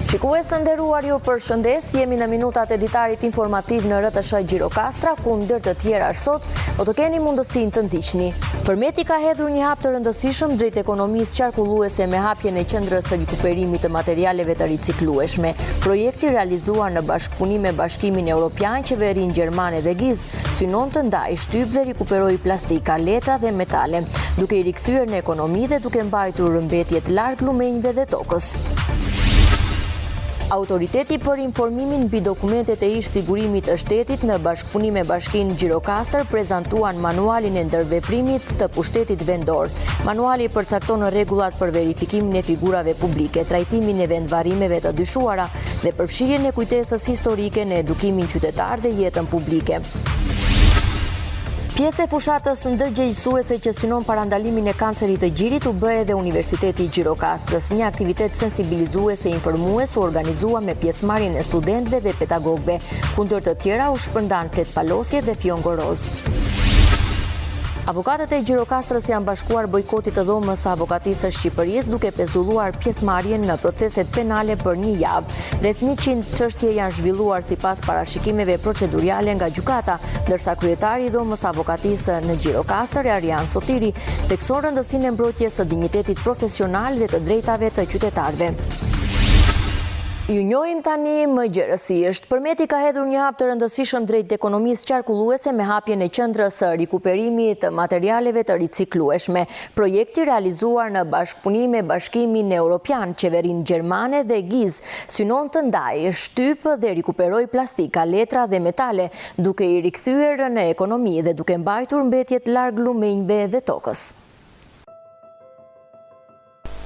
Shikues të nderuar ju përshëndes, jemi në minutat e ditarit informativ në RTSH Gjirokastra, ku ndër të tjera sot, do të keni mundësinë të ndiqni. Përmeti ka hedhur një hap të rëndësishëm drejt ekonomisë qarkulluese me hapjen e qendrës së rikuperimit të materialeve të riciklueshme. Projekti realizuar në bashkëpunim me Bashkimin Europian, Qeverinë Gjermane dhe GIZ, synon të ndajë, shtypë dhe rikuperojë plastika, letra dhe metale, duke i rikthyer në ekonomi dhe duke mbajtur mbetjet larg lumenjve dhe tokës. Autoriteti për informimin mbi dokumentet e ish-sigurimit të shtetit në bashkëpunim me Bashkinë Gjirokastër prezantuan manualin e ndërveprimit të pushtetit vendor. Manuali përcakton rregullat për verifikimin e figurave publike, trajtimin e vendvarrimeve të dyshuara dhe përfshirjen e kujtesës historike në edukimin qytetar dhe jetën publike. Pjesë e fushatës ndërgjegjësuese që synon parandalimin e kancerit të gjirit u bë edhe Universiteti i Gjirokastrës. Një aktivitet sensibilizues e informues u organizua me pjesëmarrjen e studentëve dhe pedagogëve, ku ndër të tjera u shpërndanë fletëpalosje dhe fjongo rozë. Avokatët e Gjirokastrës i janë bashkuar bojkotit të Dhomës së Avokatisë së Shqipërisë duke pezulluar pjesëmarrjen në proceset penale për një javë. Rreth 100 çështje janë zhvilluar sipas parashikimeve proceduriale nga gjykata, ndërsa kryetari i Dhomës së Avokatisë në Gjirokastër, Arian Sotiri, thekson rëndësinë e mbrojtjes së dinjitetit profesional dhe të drejtave të qytetarëve. Ju njohim tani më gjerësisht. Përmeti ka hedhur një hap të rëndësishëm drejt ekonomisë qarkulluese me hapjen e qendrës së rikuperimit të materialeve të riciklueshme. Projekti realizuar në bashkëpunim me Bashkimin Europian, Qeverinë Gjermane dhe GIZ, synon të ndajë, shtypë dhe rikuperojë plastika, letra dhe metale, duke i rikthyer në ekonomi dhe duke mbajtur mbetjet larg lumenjve dhe tokës.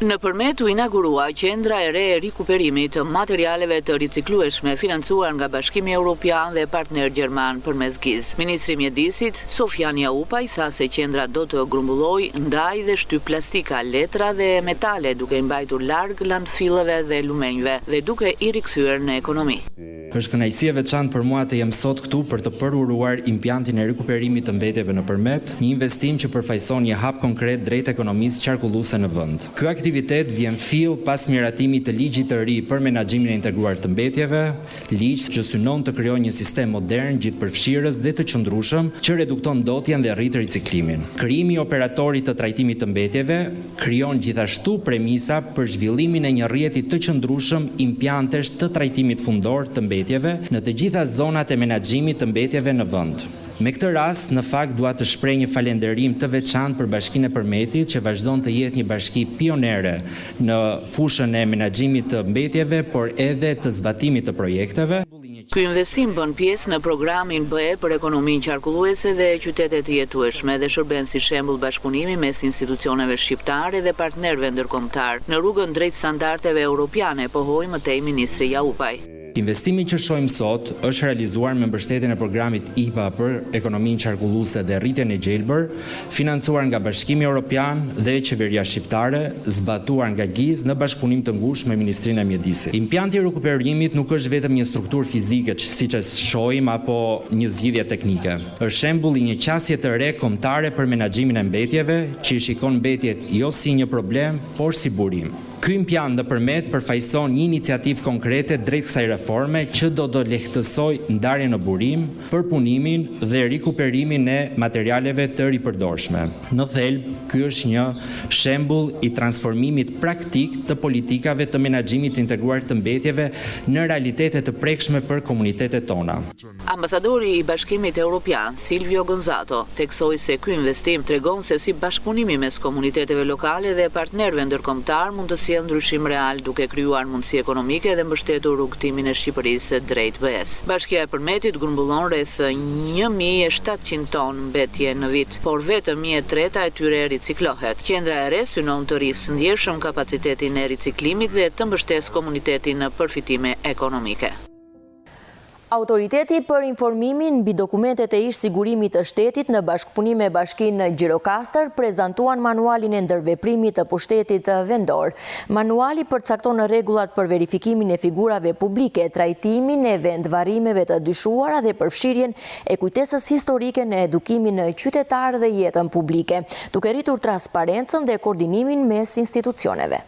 Në Përmet u inaugurua qendra e re e rikuperimit të materialeve të riciklueshme financuar nga Bashkimi Europian dhe partnerë gjermanë përmes GIZ. Ministri i Mjedisit, Sofjan Jaupaj tha se qendra do të grumbullojë, ndajë dhe shtypë plastika, letra dhe metale duke i mbajtur larg landfilleve dhe lumenjve dhe duke i rikthyer në ekonomi. Është kënaqësi e veçantë për mua të jem sot këtu për të përuruar impiantin e rikuperimit të mbetjeve në Përmet, një investim që përfaqëson një hap konkret drejt ekonomisë qarkulluese në vend. Ky aktivitet vjen fill pas miratimit të ligjit të ri për menaxhimin e integruar të mbetjeve, ligj që synon të krijojë një sistem modern, gjithëpërfshirës dhe të qëndrueshëm që redukton ndotjen dhe rrit riciklimin. Krijimi i operatorit të trajtimit të mbetjeve, krijon gjithashtu premisa për zhvillimin e një rrjeti të qëndrueshëm impiantesh të trajtimit fundor të mbetjeve në të gjitha zonat e menaxhimit të mbetjeve në vend. Me këtë rast, në fakt dua të shpreh një falenderim të veçantë për Bashkinë e Përmetit që vazhdon të jetë një bashki pionere në fushën e menaxhimit të mbetjeve, por edhe të zbatimit të projekteve. Ky investim bën pjesë në programin BE për ekonominë qarkulluese dhe qytete të jetueshme dhe shërben si shembull bashkëpunimi mes institucioneve shqiptare dhe partnerëve ndërkombëtarë në rrugën drejt standardeve europiane, pohoi më tej ministri Jaupaj. Investimi që shohim sot është realizuar me mbështetjen e programit IPA për ekonominë qarkulluese dhe rritjen e gjelbër, financuar nga Bashkimi Europian dhe qeveria shqiptare, zbatuar nga GIZ në bashkëpunim të ngushtë me Ministrinë e Mjedisit. Impianti i rikuperimit nuk është vetëm një strukturë fizike siç e shohim apo një zgjidhje teknike. Është shembull i një qasje të re kombëtare për menaxhimin e mbetjeve, që i shikon mbetjet jo si një problem, por si burim. Ky impiant në Përmet përfaqëson një iniciativë konkrete drejt kësaj reforme që do të lehtësojë ndarjen në burim, përpunimin dhe rikuperimin e materialeve të ripërdorshme. Në thelb, ky është një shembull i transformimit praktik të politikave të menaxhimit të integruar të mbetjeve në realitete të prekshme për komunitetet tona. Ambasadori i Bashkimit Europian, Silvio Gonzato, theksoi se ky investim tregon se si bashkëpunimi mes komuniteteve lokale dhe partnerëve ndërkombëtarë mund të sjellë ndryshim real duke krijuar mundësi ekonomike dhe mbështetur rrugëtimin e Shqipërisë drejt BE-së. Bashkia e Përmetit grumbullon rreth 1700 tonë mbetje në vit, por vetëm një e treta e tyre riciklohet. Qendra e re synon të rrisë ndjeshëm kapacitetin e riciklimit dhe të mbështesë komunitetin në përfitime ekonomike. Autoriteti për informimin mbi dokumentet e ish-sigurimit të shtetit në bashkëpunim me Bashkinë Gjirokastër prezantuan manualin e ndërveprimit të pushtetit vendor. Manuali përcakton rregullat për verifikimin e figurave publike, trajtimin e vendvarrimeve të dyshuara dhe përfshirjen e kujtesës historike në edukimin qytetar dhe jetën publike, duke rritur transparencën dhe koordinimin mes institucioneve.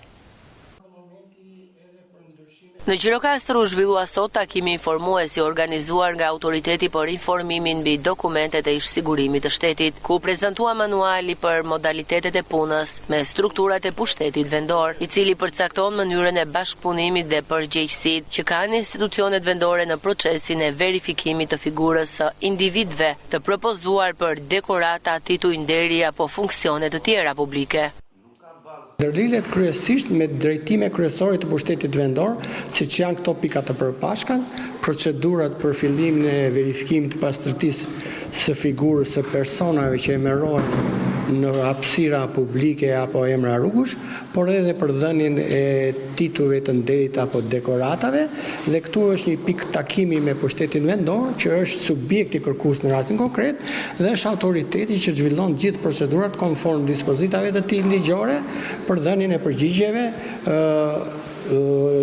Në Gjirokastër u zhvillua sot takimi informues i organizuar nga Autoriteti për Informimin mbi Dokumentet e Ish-Sigurimit të Shtetit, ku u prezantua manuali për modalitetet e punës me strukturat e pushtetit vendor, i cili përcakton mënyrën e bashkëpunimit dhe përgjegjësitë që kanë institucionet vendore në procesin e verifikimit të figurës së individëve të propozuar për dekorata, tituj nderi apo funksione të tjera publike. Ndërlidhet kryesisht me drejtime kryesore të pushtetit vendor, siç janë këto pika të përbashkëta, procedurat për fillimin e verifikimit të pastërtisë së figurës së personave që emërohen në hapësira publike apo emra rrugësh, por edhe për dhënien e titujve të nderit apo dekoratave dhe këtu është një pikë takimi me pushtetin vendor që është subjekti kërkues në rastin konkret dhe është autoriteti që zhvillon gjithë procedurat konform dispozitave të tij ligjore për dhënien e përgjigjeve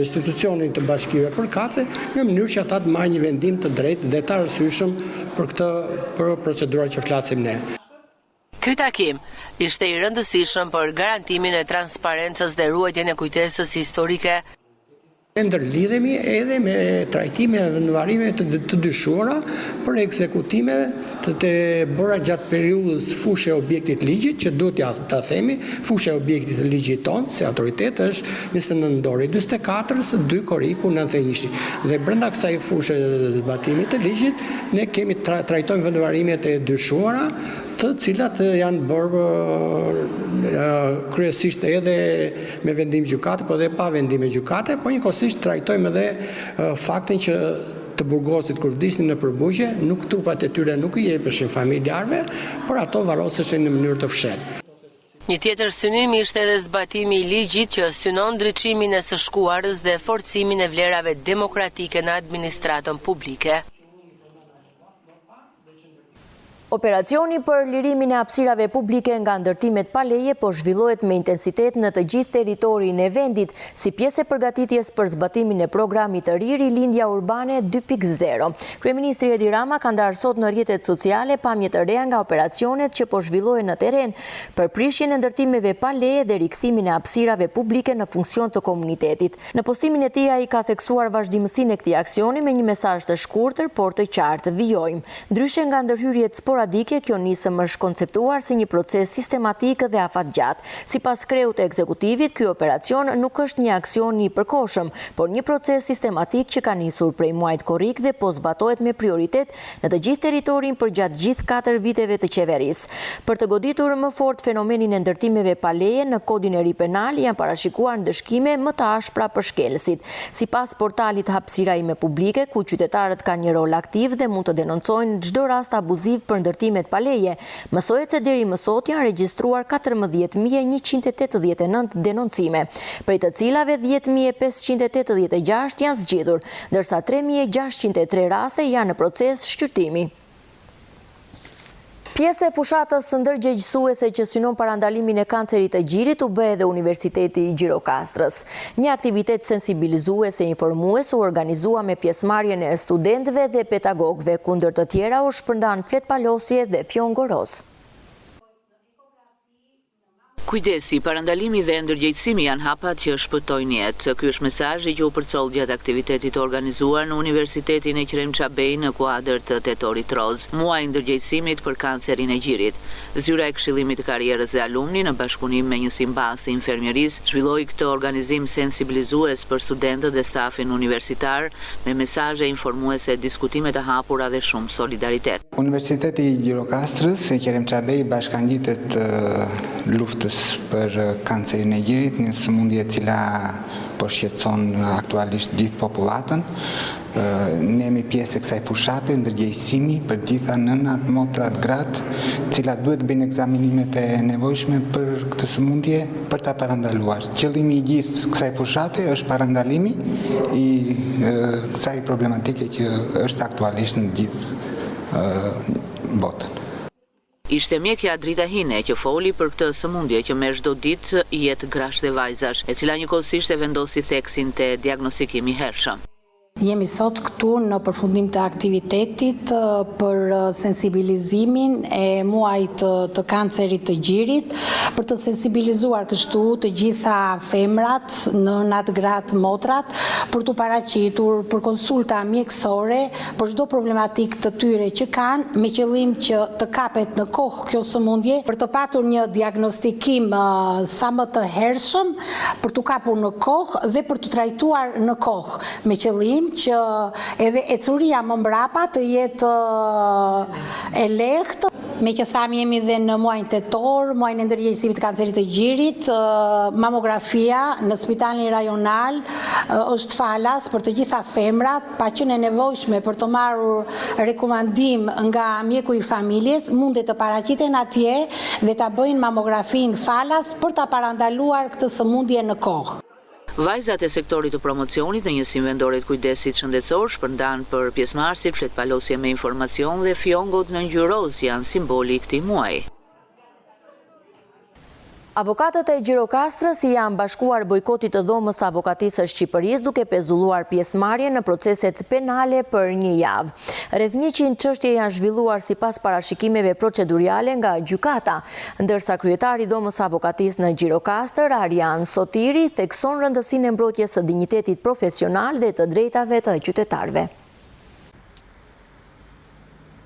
institucionit të bashkive përkatëse në mënyrë që ata të marrin një vendim të drejtë dhe të arsyeshëm për këtë për procedurat që flasim ne. Ky takim ishte i rëndësishëm për garantimin e transparencës dhe ruajtjen e kujtesës historike. Ne ndërlidhemi edhe me trajtime e vendvarrime të dyshuara për ekzekutime të bëra gjatë periudhës fushë e objektit të ligjit, që duhet ta themi, fushë e objektit të ligjit tonë si autoritet është 29 nëntori 44-ës, 2 korriku 91-shi. Dhe brenda kësaj fushe zbatimit të ligjit, ne kemi trajtojmë vendvarrimet e dyshuara, të cilat janë bërë kryesisht edhe me vendim gjykate, po edhe pa vendime gjykate, po njëkohësisht trajtojmë edhe faktin që të burgosurit kur vdisnin nëpër burgje, nuk trupat e tyre nuk i jepeshin familjarëve, por ato varroseshin në mënyrë të fshehtë. Një tjetër synim ishte edhe zbatimi i ligjit që synon ndriçimin e së shkuarës dhe forcimin e vlerave demokratike në administratën publike. Operacioni për lirimin e hapësirave publike nga ndërtimet pa leje po zhvillohet me intensitet në të gjithë territorin e vendit, si pjesë e përgatitjes për zbatimin e programit të ri Rilindja Urbane 2.0. Kryeministri Edi Rama ka ndarë sot në rrjetet sociale pamje të reja nga operacionet që po zhvillohen në terren për prishjen e ndërtimeve pa leje dhe rikthimin e hapësirave publike në funksion të komunitetit. Në postimin e tij ai ka theksuar vazhdimësinë e këtij aksioni me një mesazh të shkurtër, por të qartë, Vijojmë. Ndryshe nga ndërhyrjet sporadike, kjo nismë është konceptuar si një proces sistematik dhe afatgjatë. Sipas kreut të ekzekutivit, ky operacion nuk është një aksion i përkohshëm, por një proces sistematik që ka nisur prej muajit korrik dhe po zbatohet me prioritet në të gjithë territorin përgjatë gjithë katër viteve të qeverisë. Për të goditur më fort fenomenin e ndërtimeve pa leje, në Kodin e ri Penal janë parashikuar ndëshkime më të ashpra për shkelësit. Sipas portalit Hapësira ime publike, ku qytetarët kanë një rol aktiv dhe mund të denoncojnë çdo rast abuziv për ndërtimet pa leje, mësohet se deri më sot janë regjistruar 14.189 denoncime, prej të cilave 10.586 janë zgjidhur. Ndërsa 3603 raste janë në proces shqyrtimi. Pjesë e fushatës ndërgjegjësuese që synon parandalimin e kancerit të gjirit u bë edhe Universiteti i Gjirokastrës. Një aktivitet sensibilizues e informues u organizua me pjesëmarrjen e studentëve dhe pedagogëve, ku ndër të tjera u shpërndanë fletëpalosje dhe fjongo rozë. Kujdesi, parandalimi dhe ndërgjegjësimi janë hapat që shpëtojnë jetë. Ky është mesazhi që u përcoll gjatë aktivitetit të organizuar në Universitetin Eqrem Çabej në kuadër të Tetorit Rozë, muaji i ndërgjegjësimit për kancerin e gjirit. Zyra e Këshillimit të Karrierës dhe Alumni në bashkëpunim me njësinë bazë të infermierisë zhvilloi këtë organizim sensibilizues për studentët dhe stafin universitar me mesazhe informuese, diskutime të hapura dhe shumë solidaritet. Universiteti i Gjirokastrës, Eqrem Çabej i bashkangjitet luftës për kancerin e gjirit, një sëmundje e cila po shqetëson aktualisht gjithë popullatën. Ne jemi pjesë e kësaj fushate ndërgjegjësimi për të gjitha nënat, motrat, gratë, të cilat duhet të bëjnë ekzaminimet e nevojshme për këtë sëmundje për ta parandaluar. Qëllimi i gjithë kësaj fushate është parandalimi i kësaj problematike që është aktualisht në gjithë botën. Ishte mjekja Drita Hine që foli për këtë sëmundje që merr çdo ditë jetë grash dhe vajzash, e cila njëkohësisht e vendosi theksin te diagnostikimi i hershëm. Jemi sot këtu në përfundim të aktivitetit për sensibilizimin e muajit të kancerit të gjirit, për të sensibilizuar kështu të gjitha femrat, nënat, gratë, motrat, për t'u paraqitur për konsulta mjekësore për çdo problematikë të tyre që kanë, me qëllim që të kapet në kohë kjo sëmundje, për të patur një diagnostikim sa më të hershëm, për t'u kapur në kohë dhe për t'u trajtuar në kohë, me qëllim që edhe ecuria më mbrapa të jetë e lehtë. Meqë thamë jemi dhe në muajin tetor, muajin e ndërgjegjësimit të kancerit të gjirit, mamografia në spitalin rajonal është falas për të gjitha femrat, pa qenë e nevojshme për të marrur rekomandim nga mjeku i familjes, mundet të paraqiten atje dhe ta bëjnë mamografinë falas për ta parandaluar këtë sëmundje në kohë. Vajzat e sektorit të promocionit në Njësinë Vendore të Kujdesit Shëndetësor shpërndanë për pjesëmarrësit fletëpalosje me informacion dhe fjongot në ngjyrë rozë janë simboli i këtij muaji. Avokatët e Gjirokastrës i janë bashkuar bojkotit të Dhomës së Avokatisë së Shqipërisë duke pezulluar pjesëmarrjen në proceset penale për një javë. Rreth 100 çështje janë zhvilluar sipas parashikimeve proceduriale nga gjykata, Ndërsa kryetari i Dhomës së Avokatisë në Gjirokastër, Arjan Sotiri, thekson rëndësinë e mbrojtjes së dinjitetit profesional dhe të drejtave të qytetarëve.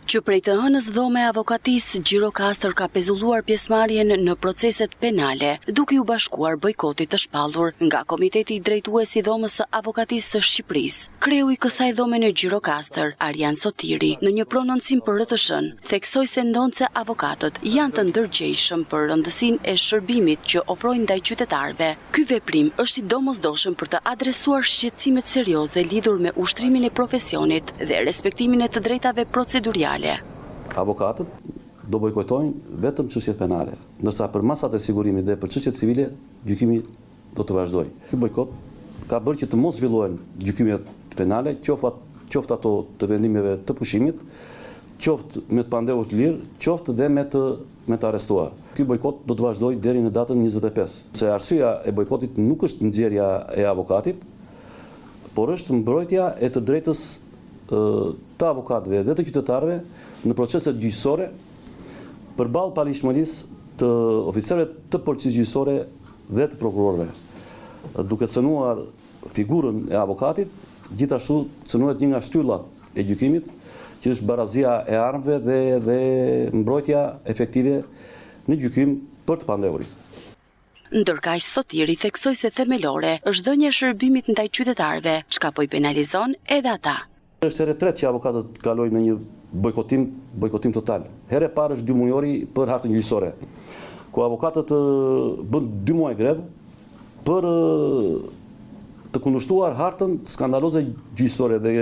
Që prej të hënës Dhoma e Avokatisë Gjirokastër ka pezulluar pjesëmarrjen në proceset penale, duke iu bashkuar bojkotit të shpallur nga Komiteti Drejtues i Dhomës së Avokatisë së Shqipërisë. Kreu i kësaj dhome në Gjirokastër, Arjan Sotiri, në një prononcim për RTSH-në, theksoi se ndonëse avokatët janë të ndërgjegjshëm për rëndësinë e shërbimit që ofrojnë ndaj qytetarëve, ky veprim është i domosdoshëm për të adresuar shqetësimet serioze lidhur me ushtrimin e profesionit dhe respektimin e të drejtave proceduriale. Avokatët do bojkotojnë vetëm çështjet penale, ndërsa për masat e sigurimit dhe për çështjet civile gjykimi do të vazhdojë. Ky bojkot ka bërë që të mos zhvillohen gjykime penale, qoftë ato të vendimeve të pushimit, qoftë me të pandehur të lirë, qoftë dhe me të me të arrestuar. Ky bojkot do të vazhdojë deri në datën 25. Se arsyeja e bojkotit nuk është nxjerrja e avokatit, por është mbrojtja e të drejtës të avokatëve dhe të qytetarëve në proceset gjyqësore përballë paligjshmërisë të oficerëve të policisë gjyqësore dhe të prokurorëve, duke cënuar figurën e avokatit, gjithashtu cënohet një nga shtyllat e gjykimit, që është barazia e armëve dhe dhe mbrojtja efektive në gjykim për të pandehurit. Ndërkaq, Sotiri theksoi se themelore është dhënia e shërbimit ndaj qytetarëve, çka po i penalizon edhe ata. Është herë e tretë që avokatët kalojnë në një bojkotim, bojkotim total. Herë e parë është dymujori për hartën gjyqësore, ku avokatët bënë dy muaj grevë për të kundërshtuar hartën skandaloze gjyqësore dhe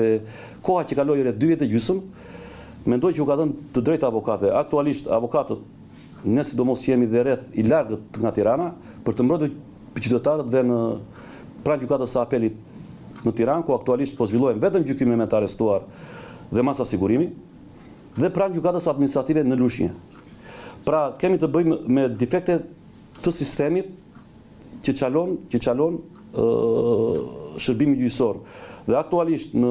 koha që kaloi rreth dy vjet e gjysmë, mendoj që u ka dhënë të drejtë avokatëve. Aktualisht avokatët Ne sidomos jemi dhe rreth i largët nga Tirana, për të mbrojtur qytetarët venë pranë Gjykatës së Apelit në Tiranë, ku aktualisht po zhvillohen vetëm gjykime me të arrestuar dhe masa sigurimi, dhe pranë Gjykatës Administrative në Lushnjë. Pra, kemi të bëjmë me defekte të sistemit që çalon, që çalon shërbimi gjyqësor. Dhe aktualisht në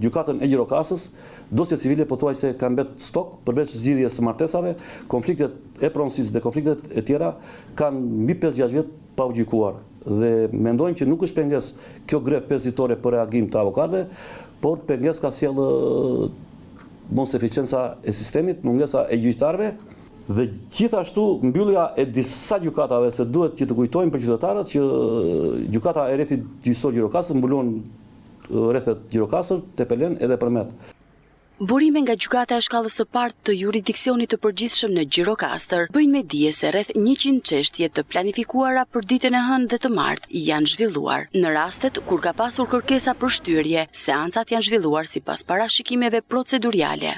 gjykatën e Gjirokastrës, dosjet civile pothuajse kanë mbet stok, përveç zgjidhjes së martesave, konfliktet e pronësisë dhe konfliktet e tjera kanë mbi 5-6 vjet pa u gjykuar. Dhe mendojmë që nuk është pengesë kjo grevë 5 ditore për reagim të avokatëve, por pengesë ka sjellë moseficienca e sistemit, mungesa e gjyqtarëve, Dhe gjithashtu mbyllja e disa gjykatave se duhet që të kujtojmë për qytetarët që gjykata e rrethit gjyqësor Gjirokastër mbulon rrethet Gjirokastër, Tepelenë edhe Përmet. Burime nga Gjykata e Shkallës së Parë të Juridiksionit të Përgjithshëm në Gjirokastër bëjnë me dije se rreth 100 çështje të planifikuara për ditën e hënë dhe të martë janë zhvilluar. Në rastet kur ka pasur kërkesa për shtyrje, seancat janë zhvilluar sipas parashikimeve proceduriale.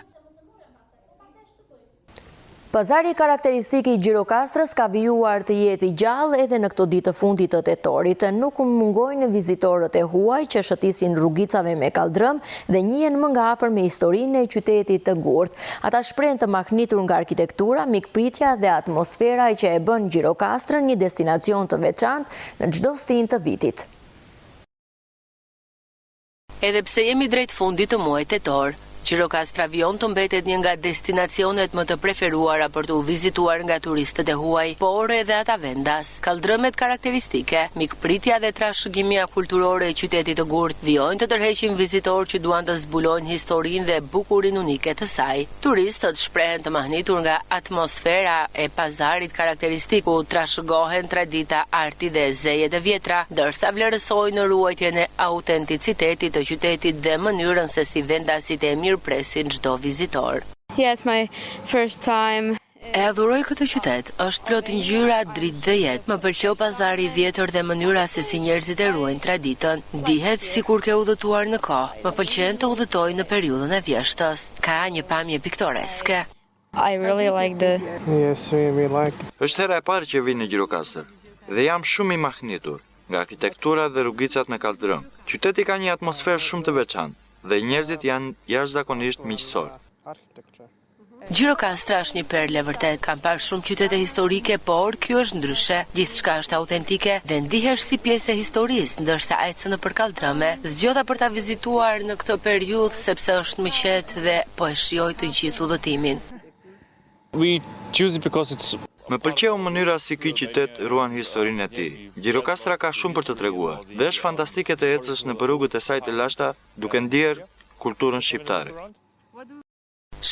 Pazari karakteristik i Gjirokastrës ka vijuar të jetë i gjallë edhe në këto ditë të fundit të tetorit. Nuk mungojnë vizitorët e huaj që shëtisin rrugicave me kalldrëm dhe njihen më nga afër me historinë e qytetit të gurtë. Ata shprehen të mahnitur nga arkitektura, mikpritja dhe atmosfera që e bën Gjirokastrën një destinacion të veçantë në çdo stinë të vitit. Edhe pse jemi drejt fundit të muajit tetor, Gjirokastra vijon të mbetet një nga destinacionet më të preferuara për t'u vizituar nga turistët e huaj, por edhe ata vendas. Kalldrëmet karakteristike, mikpritja dhe trashëgimia kulturore e qytetit të gurtë vijojnë të tërheqin vizitorë që duan të zbulojnë historinë dhe bukurinë unike të saj. Turistët shprehen të mahnitur nga atmosfera e pazarit karakteristik, ku trashëgohen tradita, arti dhe zejet e vjetra, ndërsa vlerësojnë ruajtjen e autenticitetit të qytetit dhe mënyrën se si vendasit e mirëpresin çdo vizitor. Yeah, it's my first time. E adhuroj këtë qytet, është plot ngjyra, dritë dhe jetë. Më pëlqeu pazari i vjetër dhe mënyra se si njerëzit e ruajnë traditën. Ndihet sikur ke udhëtuar në kohë. Më pëlqen të udhëtoj në periudhën e vjeshtës. Ka një pamje piktoreske. I really like the. Yes, we, we like. Është hera e parë që vij në Gjirokastër dhe jam shumë i mahnitur nga arkitektura dhe rrugicat me kalldrëm. Qyteti ka një atmosferë shumë të veçantë dhe njerëzit janë jashtëzakonisht miqësorë. Architecture. Gjirokastra është një perlë e vërtetë. Kam parë shumë qytete historike, por ky është ndryshe. Gjithçka është autentike dhe ndihesh si pjesë e historisë, ndërsa ecën nëpër kalldrëme. Zgjodha për ta vizituar në këtë periudhë sepse është më qetë dhe po e shijoj të gjithë udhëtimin. We choose it because it's Më pëlqeu mënyra si ky qytet ruan historinë e tij. Gjirokastra ka shumë për të treguar dhe është fantastike të ecësh nëpër rrugët e saj të lashta duke ndier kulturën shqiptare.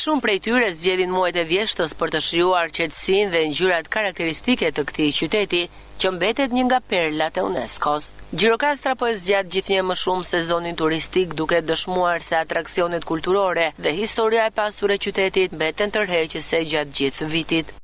Shumë prej tyre zgjedhin muajt e vjeshtës për të shijuar qetësinë dhe ngjyrat karakteristike të këtij qyteti, që mbetet një nga perlat e UNESCO-s. Gjirokastra po e zgjat gjithnjë më shumë sezonin turistik duke dëshmuar se atraksionet kulturore dhe historia e pasur e qytetit mbeten tërheqëse gjatë gjithë vitit.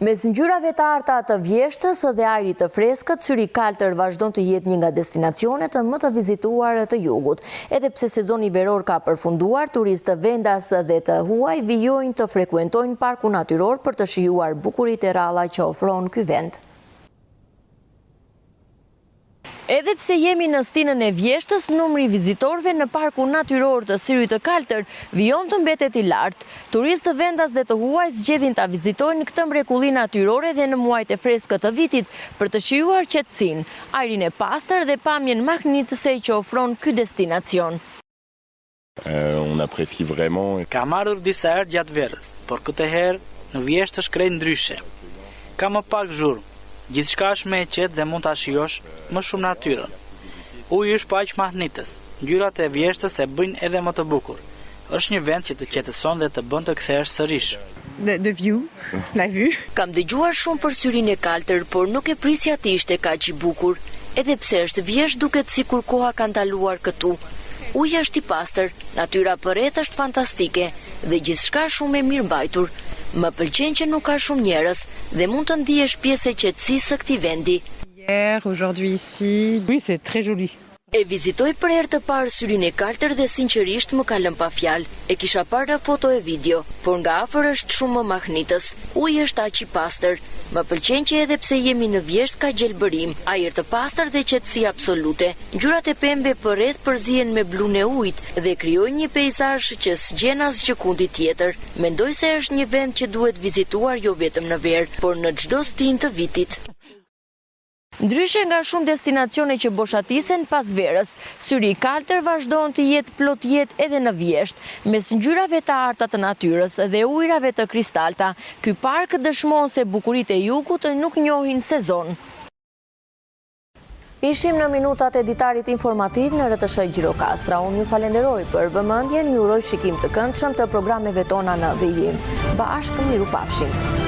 Mes ngjyrave të arta të vjeshtës dhe ajrit të freskët, Syri i Kaltër vazhdon të jetë një nga destinacionet më të vizituara të jugut. Edhe pse sezoni veror ka përfunduar, turistë vendas dhe të huaj vijojnë të frekuentojnë parkun natyror për të shijuar bukuritë e rralla që ofron ky vend. Edhe pse jemi në stinën e vjeshtës, numri i vizitorëve në parkun natyror të Syrit të Kaltër vijon të mbetet i lartë. Turistë vendas dhe të huaj zgjedhin ta vizitojnë këtë mrekulli natyrore dhe në muajt e freskët të vitit për të shijuar qetësinë, ajrin e pastër dhe pamjen mahnitëse që ofron ky destinacion. On apprécie vraiment. Kam ardhur disa herë gjatë verës, por këtë herë në vjeshtë është krejt ndryshe. Ka më pak zhurmë, gjithçka është më e qetë dhe mund ta shijosh më shumë natyrën. Uji është po aq mahnitës, ngjyrat e vjeshtës e bëjnë edhe më të bukur. Është një vend që të qetëson dhe të bën të kthehesh sërish. The view, la vue. Kam dëgjuar shumë për Syrin e Kaltër, por nuk e prisja të ishte kaq i bukur. Edhe pse është vjeshtë duket sikur koha ka ndaluar këtu. Uji është i pastër, natyra përreth është fantastike dhe gjithçka shumë e mirëmbajtur. Më pëlqen që nuk ka shumë njerëz dhe mund të ndihesh pjesë e qetësisë së këtij vendi. Hier, aujourd'hui ici. Oui, c'est très joli. E vizitoj për herë të parë Syrin e Kaltër dhe sinqerisht më ka lënë pa fjalë. E kisha parë në foto e video, por nga afër është shumë më mahnitës. Uji është aq i pastër. Më pëlqen që edhe pse jemi në vjeshtë ka gjelbërim, ajër të pastër dhe qetësi absolute. Ngjyrat e pemëve përreth përzihen me blunë e ujit dhe krijojnë një peizazh që s'gjen asgjëkundi tjetër. Mendoj se është një vend që duhet vizituar jo vetëm në verë, por në çdo stinë të vitit. Ndryshe nga shumë destinacione që boshatisen pas verës, Syri i Kaltër vazhdon të jetë plot jetë edhe në vjeshtë. Mes ngjyrave të arta të natyrës dhe ujërave të kristalta, ky park dëshmon se bukuritë e jugut nuk njohin sezon. Ishim në minutat e ditarit informativ në RTSH Gjirokastra. Unë ju falenderoj për vëmendjen, ju uroj shikim të këndshëm të programeve tona në vijim. Bashkë mirupafshim.